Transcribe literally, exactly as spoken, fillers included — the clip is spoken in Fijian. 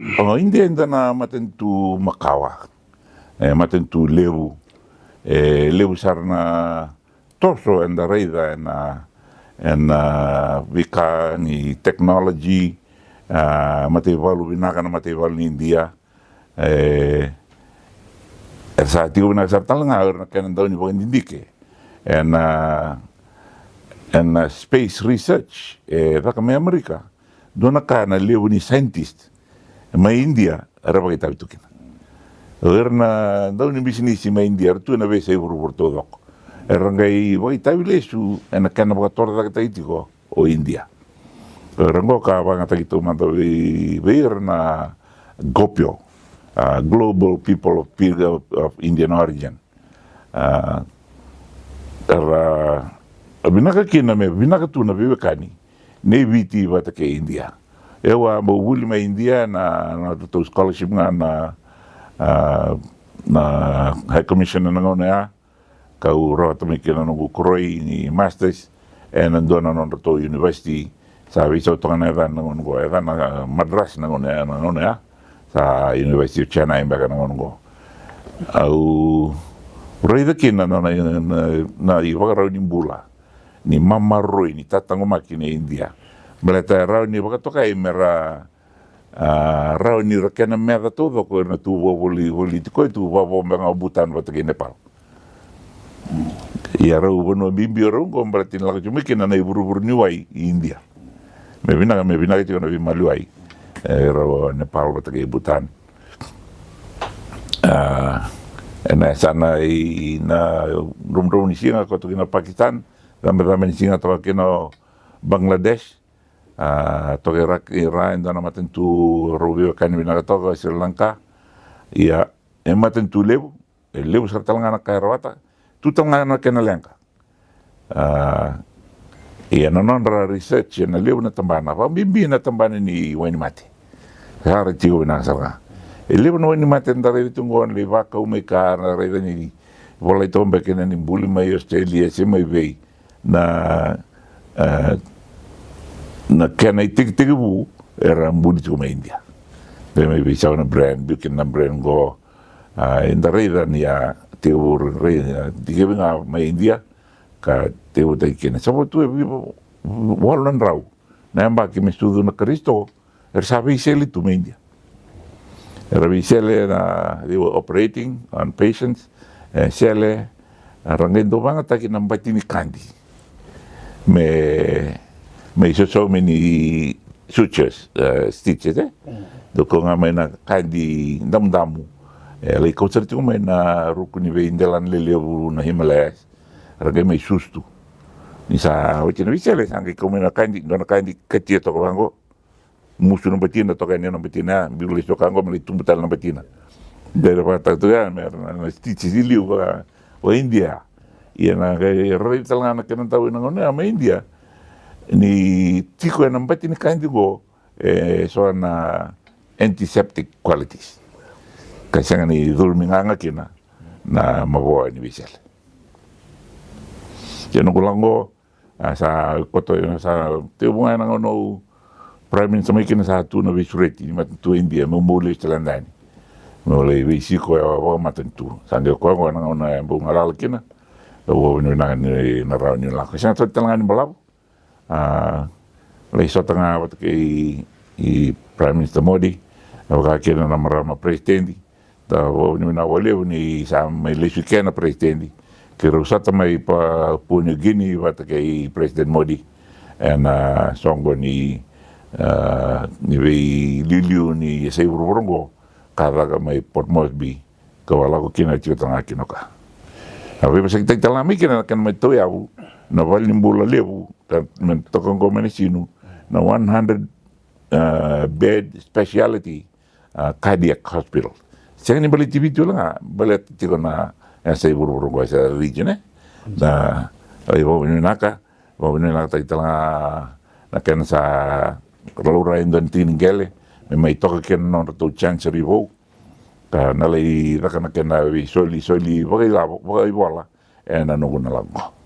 O Idia e dua na matanitu makawa, e matanitu levu, e levu sara na toso eda raica ena, ena veika ni technology, a, mataivalu vinaka na mataivalu ni Idia. E, e sa tiko vinaka sara tale ga o ira na kena dau ni vakadidike ena, ena space research e caka mai Amerika. Dua na ka na levu ni scientist mai Idia era vakaitavi tu kina. O ira na dau ni bisinisi mai Idia era tu ena veiyasai vuravura taucoko, era qai vakaitavi lesu ena kena vakatorocaketaki tiko o Idia. O ira oqo ka vakayagataki taumada vei, vei ira na GOPIO, a, Global People of, of Indian Origin. A, era vinaka kina me vinaka tu na veiwekani nei Viti vata kei Idia. Au a bau vuli mai Idia na, na nodratou scholarship ga na, a, na High Commission ena gauna ya, kau rawata mai kina na noqu koroi ni masters ena dua na nodratou university. Sa veisau toka na yacana na gauna oqo, yacana Madras na gauna ya, na gauna ya. Sa University of Chennai beka na gauna oqo. Au raica kina na, na, na, na ivakarau ni bula, ni mamaroroi, ni tataqomaki na Idia. Baleta e rawa ni vakatokai me ra, a, rawa ni ra kena meca taucoko era na tu vakavolivoli tiko, e tu vakavo beka ga o Bhutan vata kei Nepal. Ia rau vanua bibi o rau oqo baleta ni lako tiko mai kina na ivurevure ni wai i Idia. Me vinaka, me vinaka tiko na veimaliwai, e, rau Nepal vata kei Bhutan. A, ena yasana i na dromudromu ni siga koto kina o Pakistan, cabecabe ni siga toka kina o Bangladesh, a, toka i ra, i ra e dua na matanitu rau veiwekani vinaka toka o Sri Lanka. Ia, e matanitu levu, e levu sara tale ga na ka e rawata, tu tale ga na kena leqa. A, ia na nodra research ena levu na tabana, vakabibi na tabana ni wainimate. Sa ra tiko vinaka sara ga. E levu na wainimate eda raica tiko oqo na lai vakau mai ka, na raica ni volai toka beka kina ni buli mai Australia se mai vei. Na, e, na kena itekitekivu era buli tiko mai Idia. Vei mai veisau na brand, biu kina na brand qo. A, eda raica ni a tekivu, raica, a, dikevi ga mai Idia ka tekivutaki kina. Sa vo tu e viva walu na drau na yabaki me sucu na Karisito, era sa veisele tu mai Idia. Era veisele na, they were operating on patients, e, sele, era qai dau vagataki na bati ni kadi me, me isosomi ni sutures, e, stitches, e. Dau kau ga mai na kadi damudamu, e, lai kau sara tiko mai na ruku ni veidelana lelevu na Himalayas, era qai mai susu tu. Ni sa oti na veisele, sa qai kau mai na kadi, dua na kadi katia toka vaqo. Musu na batina, toka yani na batina, biu lesu toka qo me lai tubu tale na batina. Dere vakataka tu ya me na, na stitches i liu vaka o Idia. Ia na qai rairai tale ga na kena dau ena gauna ya mai Idia ni tiko ena bati ni kadi qo e so na antiseptic qualities, ka sega ni curumi gaga kina na mavoa ni veisele. Ia noqu lako, a, sa koto, sa tekivu ga ena gauna au Prime Minister mai kina sa tu na veisureti ni matanitu e Idia meu bau lesu tale yani. Meu lai veisiko e vakamatanitu. Sa qai koya qo ena gauna e bau galala kina. Au vakavinavinaka ni na rawa niu lako. Sega soti tale ga ni balavu. A, lai sota ga vata kei Prime Minister Modi, e vaka kina na marama president. Da vakavinavinaka vakalevu ni sa mai lesu i ke na president, keirau sota mai Papua New Guinea vata kei President Modi ena soqo ni, a, ni veiliuliu ni yasai vuravura oqo ka caka mai Port Moresby. Ka vakalako kina tiko tale ga kina o ka. A veivosakitaki tale ga mai kina na kena mai tauyavu na valenibula levu, ka me toka oqo mai na Sinu, na one hundred, a, bed speciality, a, cardiac hospital. Sega ni baleti Viti wale ga, baleta tiko na yasai vuravura oqo, e sa region, e. Na, a, vakavinavinaka, vakavinavinakataki tale ga na kena sa laurai e dua na tiki ni qele me mai toka kina na nodratou chancery vou. Ka na lai caka na kena veisolisoli vakailavo, vakaivola ena noqu na lako.